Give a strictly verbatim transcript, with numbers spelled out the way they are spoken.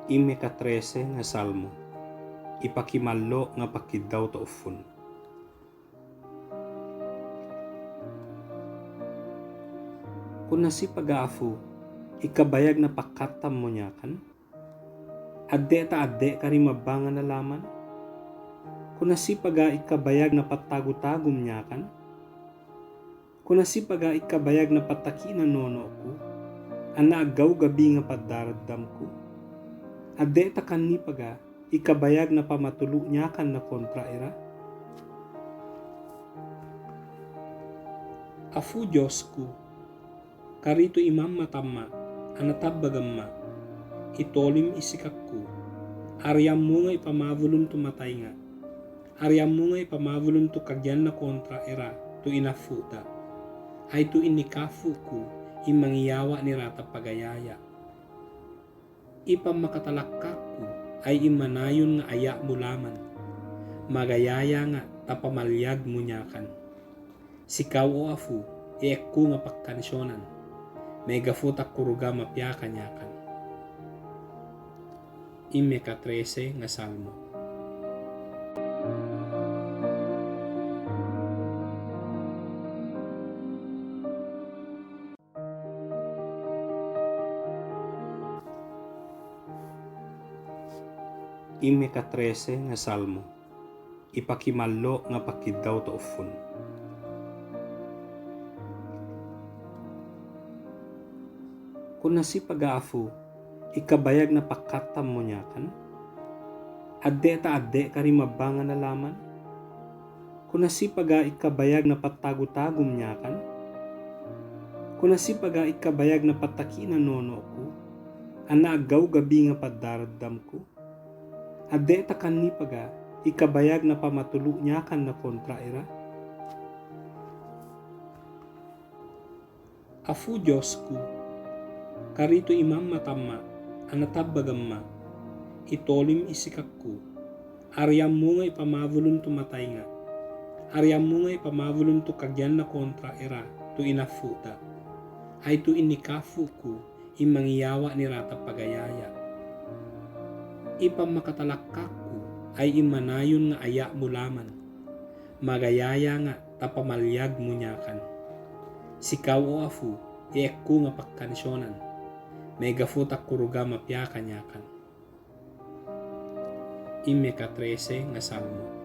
Ime ka trese nga salmo. I pakimallo nga pakiddaw to'ofun. Ko nasi paga afu i kabayag na pakattam mo niyakan? Adde ta adde ka rimabang a na laman? Ko nasi paga i kabayag na patagotagom niyakan? Ko nasi paga i kabayag na patakiin a nono ku, a na agawga binga padaraddam ku? Adde ta kanni paga i kabayag na pamatolo niyakan na kontra ira? Afu Diyos ku, karitu i mamma tamma a na tabagan ma, i tolim i sikak ku, ariyan mo nga i pamabolonto mataynga, ariyan mo nga i pamabolonto kagiyan na kontra ira to inafo ta. Ay to ini kafo ku i mangiyawa nira ta pagayaya. I pamakatalakka ku ay i manayon nga aya mo laman. Magayaya nga ta pamalyag mo niyakan. Sikaw o afu i ek ku nga pakansyonan. Megafo ta ko rogam a piyaka niyakan. Ime ka trese nga salmo. Ime ka trese nga salmo. I pakimallo nga pakiddaw to'ofun. Ko nasi paga afu i kabayag na pakattam mo niyakan? Adde ta adde ka rimabang a na laman? Ko nasi paga i kabayag na patagotagom niyakan? Ko nasi paga i kabayag na patakiin a nono ku, a na agawga binga padaraddam ku? Adde ta kanni paga i kabayag na pamatolo niyakan na kontra ira? Afu Diyos ku, karitu i mamma tamma a na tabagan ma, i tolim i sikak ku, ariyan mo nga i pamabolonto mataynga, ariyan mo nga i pamabolonto kagiyan na kontra ira to inafo ta. Ay to ini kafo ku i mangiyawa nira ta pagayaya. I pamakatalakka ku ay i manayon nga aya mo laman. Magayaya nga ta pamalyag mo niyakan. Sikaw o afu i ek ku nga pakansyonan. Megafo ta ko rogam a piyaka niyakan. Ime ka trese nga salmo.